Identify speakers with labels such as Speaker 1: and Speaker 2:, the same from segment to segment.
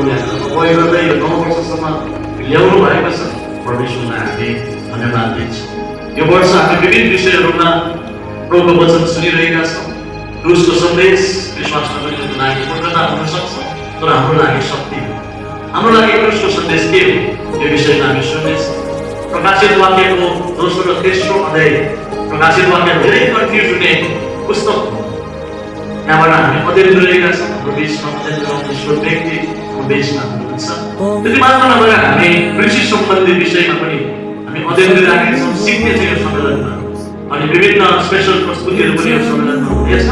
Speaker 1: प्रभुले अगुवाई गर्दै यो 9 वर्षसम्म ल्याउनु भएको छ। परमेश्वरलाई हामी धन्यवाद दिन्छौँ। यो वर्ष हामी विभिन्न विषयहरूमा प्रभुको वचन सुनिरहेका छौँ। क्रुसको सन्देश विश्वास नगर्नेको लागि पूर्णता हुन सक्छ, तर हाम्रो लागि शक्ति हो। हाम्रो लागि क्रुसको सन्देश के हो यो विषयमा हामी सुन्नेछौँ। प्रकाशित वाक्यको दोस्रो र तेस्रो अध्याय, प्रकाशित वाक्य धेरै कन्फ्युज हुने पुस्तक, त्यहाँबाट हामी अध्ययन गरिरहेका छौँ। हाम्रो बिचमा अध्ययन व्यक्ति हाम्रो बिचमा हुनुहुन्छ। त्यति मात्र नभएर हामी कृषि सम्बन्धी विषयमा पनि हामी अध्ययन गरिरहेका छौँ, सिक्ने चाहिँ यो सम्मेलनमा। अनि विभिन्न स्पेसल प्रस्तुतिहरू पनि यो सम्मेलनमा हुनेछ।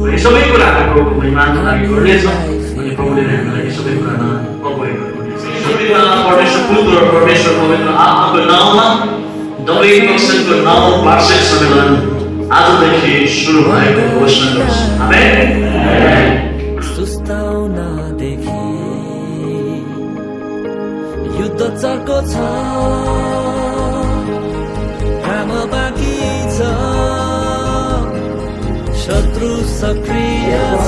Speaker 1: र यी सबै कुराहरू प्रभुको महिमाको लागि गर्नेछौँ अनि प्रभुले हामीलाई यी सबै कुरामा अगुवाई गर्नुहुनेछ। परमेश्वर पुत्र र परमेश्वर पवित्र आत्माको नाउँमा दक्षिण पक्षको 9 वार्षिक सम्मेलन आजदेखि सुरु भएको घोषणा गर्छु। आमेन।
Speaker 2: सुस्ताउनदेखि युद्ध चर्को छ, काम बाँकी छ, शत्रु सक्रिय छ।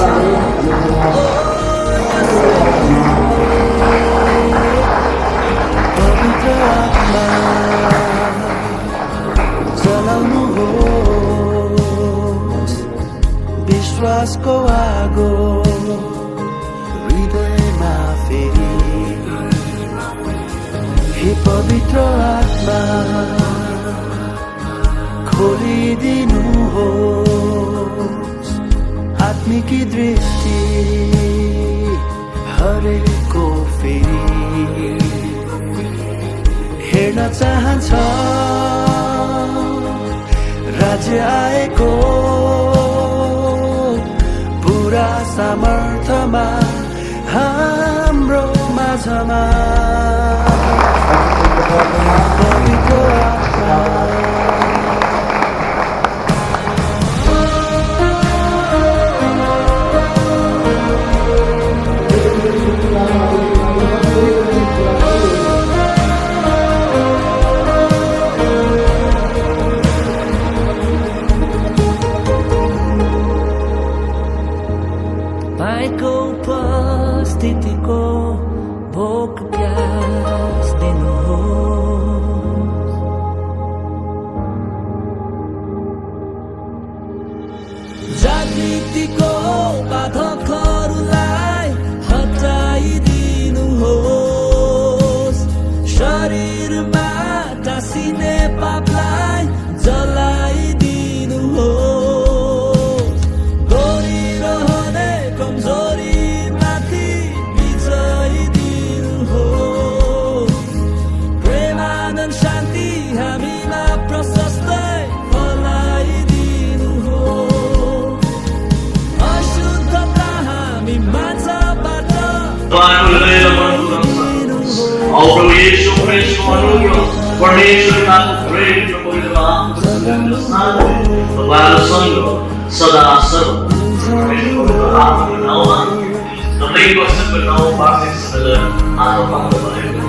Speaker 2: पवित्र आत्मा चलाउनु हो, विश्वासको आगो हृदयमा फेरि। हे पवित्र आत्मा खोलिदिनु हो, आत्मिकी दृष्टि हरेको फेरि हेर्न चाहन्छ। राज्य आएको पुरा सामर्थ्यमा हाम्रो माझमा। पवित्र आत्मा पाएको उपस्थितिको भोक प्यास दिनु हो, जागृतिको बाधकहरूलाई हटाइदिनु होस्, शरीरमा टाँसिने पापलाई जलाइदिनु होस्, गरिरहने कमजोरीमाथि विजय दिनु होस्, प्रेमानन्द शान्ति हामीमा प्रशस्तै फलाइदिनु होस्, अशुद्धता हामी माझबाट
Speaker 1: परमेश्वरका प्रेम र पवित्र आत्माको सदा सर्वदा दक्षिण पक्षको 9 वार्षिक सम्मेलन आज भएको